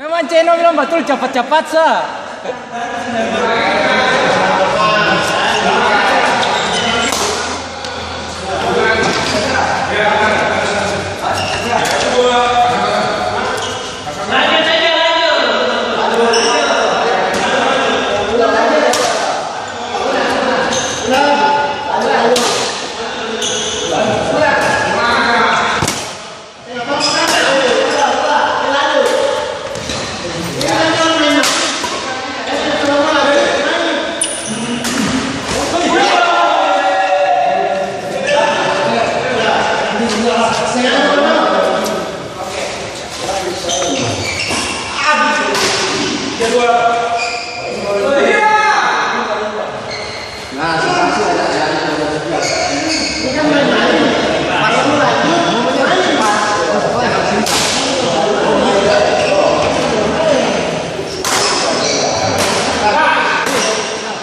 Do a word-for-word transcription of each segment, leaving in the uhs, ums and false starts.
Memang Ceno bilang batul, capat-capat sa.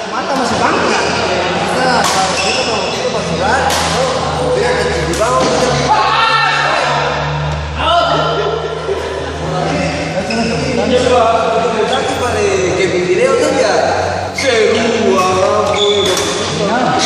Mata masih bangka. Nah, kita mau, kita mau surat, dia kecil di bawah, kita. Tapi pada Kevin Gideon saja. Seru, ah, boy. Berapa?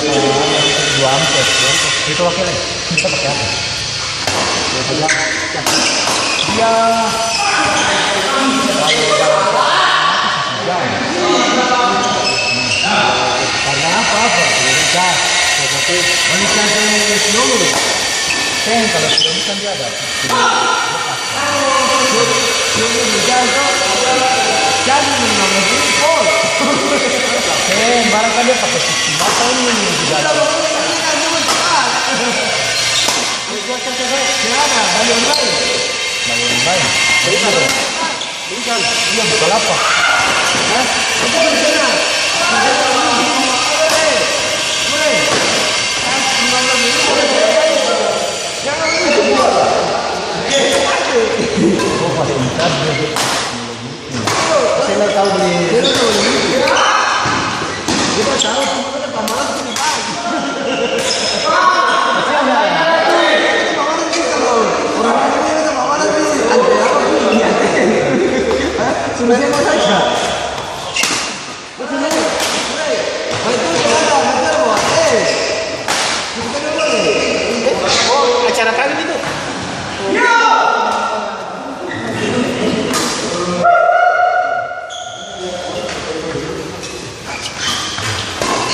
Dua amper, dua amper. Itu pakai lagi. Bisa pakai apa? Dia karena apa, apa? Balik ke dulu. Seng, kalau sudah ini kan dia ada. Jadi, jadi, jadi, jadi, jadi, jadi, Eh, barang kan dia pakai cuci mata ini juga ada. Bali online. Bali online. Iya, Bukalapak. Hah? Oh, pas bentar dia. Saya nggak tahu di. Dia Oh, acara kawin itu.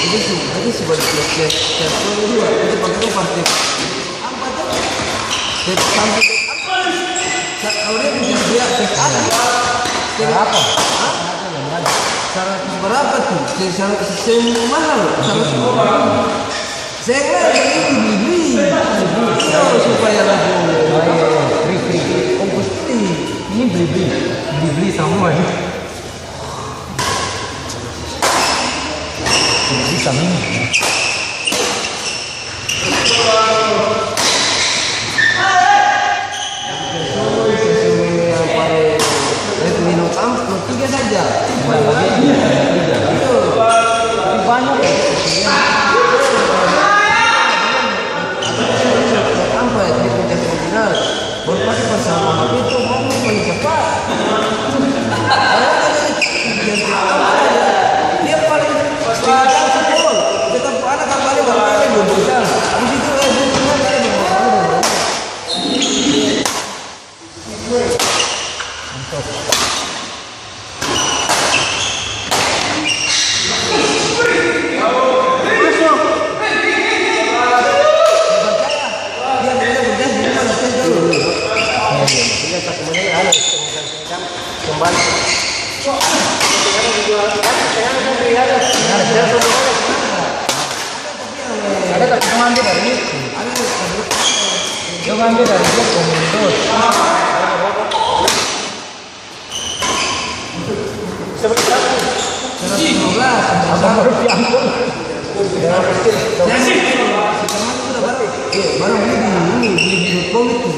Itu su, itu su balik tiap, tiap, tiap tahun dua, itu pakai tuh partai. Apa tuh? Tiap sampai tiap apa? Sa-, kalau dia punya dia, tiap apa? Tiap apa? Hah? Seratus berapa tuh? Se-, seratus, se-, mahal, seratus orang. Saya kira ini beli-beli. Iya, supaya laku. Oh, iya, iya. Free, free. Ongkos free. Ini beli-beli. Beli-beli semua ini. Bisa minum. Minum am-, tiga saja. Iya. Tapi banyak. Ampa, dia punya original. Baru pake pasang H P itu, mau paling cepat. Dia paling tinggal sepuluh. Tetap anak kembali, baru pakai dua juta. Habis itu, eh, dia tinggal, eh, dia tinggal. Ada tapi dong ambil dari itu. Dong ambil dari dia komentar. Seratus lima belas. Abang baru diambil. Barang beli di ini, beli di dot com itu.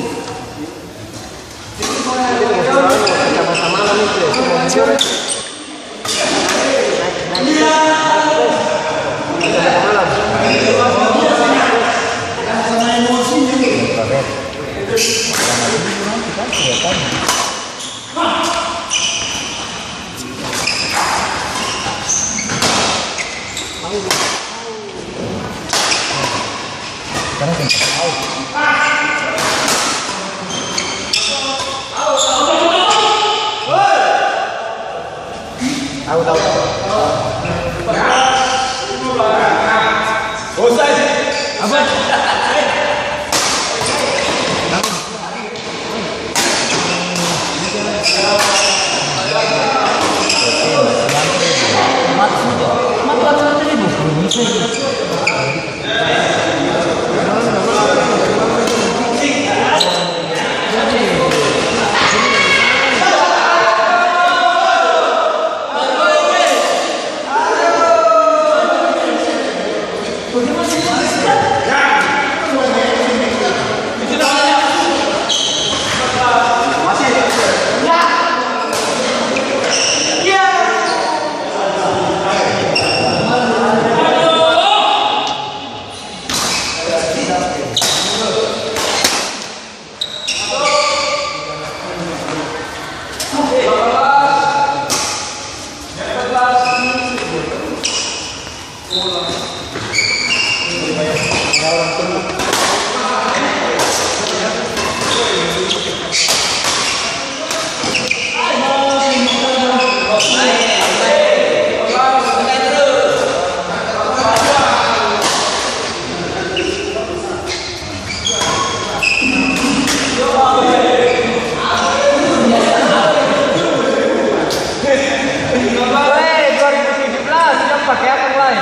Weh, dua ribu tujuh belas, jang pake akang lai.